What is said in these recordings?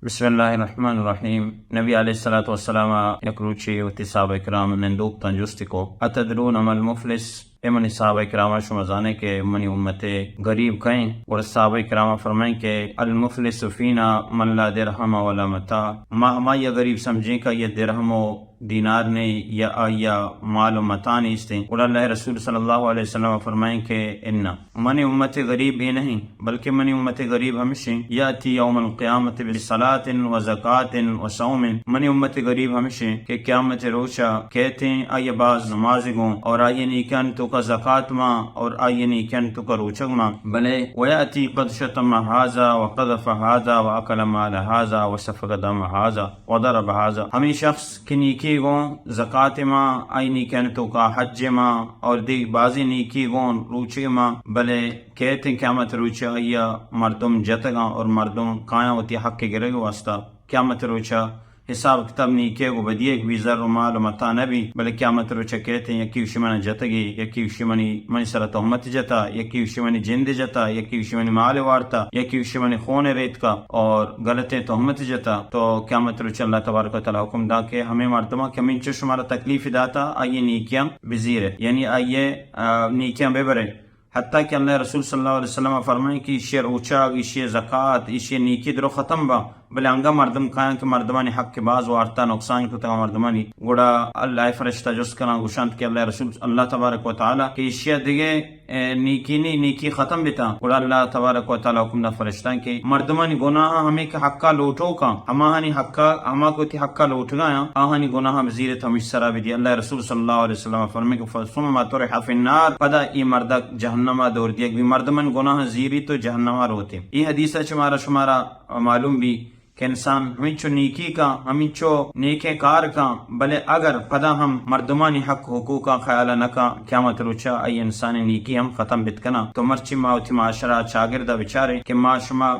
بسم اللہ الرحمن الرحیم۔ نبی علیہ الصلوۃ والسلام ءَ یک روچے وتی صحابہ کرام نندوک تاں جستی کو، اتدرون ما المفلس؟ اے منی صحابہ کرام، شما زانے کہ منی امت غریب کئیں؟ اور صحابہ کرام فرمائیں کہ المفلس فینا من لا درہم ولا متاع۔ ما ہمائی غریب سمجھیں کہ یہ درہم و دینار نے، یا آیا مال و متاع نیستیں۔ اور اللہ رسول صلی اللہ علیہ وسلم فرمائیں کہ انا، منی امت غریب اے نہیں، بلکہ منی امت غریب ہمشیں، یاتی یوم القیامت بصلاۃ و زکوۃ و صوم۔ منی امت غریب ہمشیں کہ قیامت روچا کہتیں آئی باز نماز گوں اور آئی نیکان توکا زکوۃ ماں اور آئی نیکان توکا روچگ ماں، بلے ویاتی قد شتم ھذا و قذف ھذا و اکل مال ھذا و سفک دم ھذا و ضرب ھذا۔ ہمیں شخص کہ نیکی گوں زکوۃ ماں، آئی نیکان توکا حج ماں اور دی بازی نیکی گوں روچے ماں، بلے کہتیں قیامت روچ آئی ءَ مردم جتگاں اور مردم کایاں وتی حق گرگ واسطہ۔ قیامت روچ ءَ حساب کتاب نیکی گو بدی ایک بھی زر و مال و متاع نہ بی، بلے قیامت روچ ءَ کہتیں یکی وشی من جتگی، یکی وشی منی، منی سر تہمت جتا، یکی وشی منی جند جتا، یکی وشی منی مال وارتا، یکی وشی منی خون ریتکا اور غلطیں تہمت جتا۔ تو قیامت روچ اللہ تبارک و تعالی حکم دا کہ ہمیں مردماں کہ ہمیں چو شمارا تکلیف داتا، آئیے نیکیاں بزیرے، یعنی آئیے، آ، نیکیاں ببرے۔ حتیٰ کہ اللہ رسول صلی اللہ علیہ وسلم فرمائیں کہ ایشی روچگ، ایشی زکوۃ، ایشی نیکی درو ختم با، بلے انگا مردم کایاں کہ مردمانی حق باز وارتا، نقصان کتگا مردمانی، گڑا اللہ فرشتہ جست کناں، گوشانت کہ اللہ رسول، اللہ تبارک و تعالی کہ ایشی دگہ، اے، نیکی نی، نیکی ختم بتا۔ گڑا اللہ تبارک و تعالی حکم دا فرشتاں کہ مردمانی گناہ ہمیں کہ حقا لوٹو کاں، ہماہانی حقا، ہما کو تی حقا لوٹگایاں، آہانی گناہ بزیرت ہمیش سرا بدی۔ اللہ رسول صلی اللہ علیہ وسلم فرمائے کہ ثم طرح فی النار، پدا ای مردک جہنما دور دیگ بی۔ مردمن گناہ زیری تو جہنما روتے۔ ای حدیث چہ مارا شمارا معلوم بی کہ انسان ہمینچو نیکی کاں، ہمینچو نیکیں کار کاں، بلے اگر پدا ہم مردمانی حق حقوقاں خیال نہ کاں، قیامت روچا ای انسان نیکی ہم ختم بت کناں۔ تو مرچی ما وتی معاشرہ چاگردا بچاریں کہ ما شما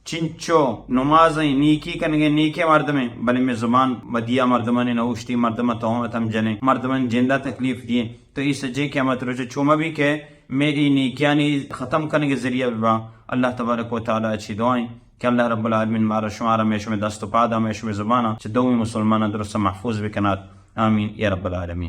چنچو نمازیں، نیکی کنگیں، نیکیں مردمیں، بلے مئے زبان بدیا مردمانی نہ اوشتی، مردم تہمت ہم جنیں، مردمانی جندا تکلیف دییں۔ تو ای سجیں قیامت روچ چو مہ بی کہ مئے ای نیکیانی ختم کنگے ذریعہ بباں۔ اللہ تبارک و تعالی چی دعائیں کہ اللہ رب العالمین مارا شمارا، مئے شمئے دست و پادا، مئے شمئے زبانا چہ دومی مسلماناں درست محفوظ بکنات۔ آمین یا رب العالمین۔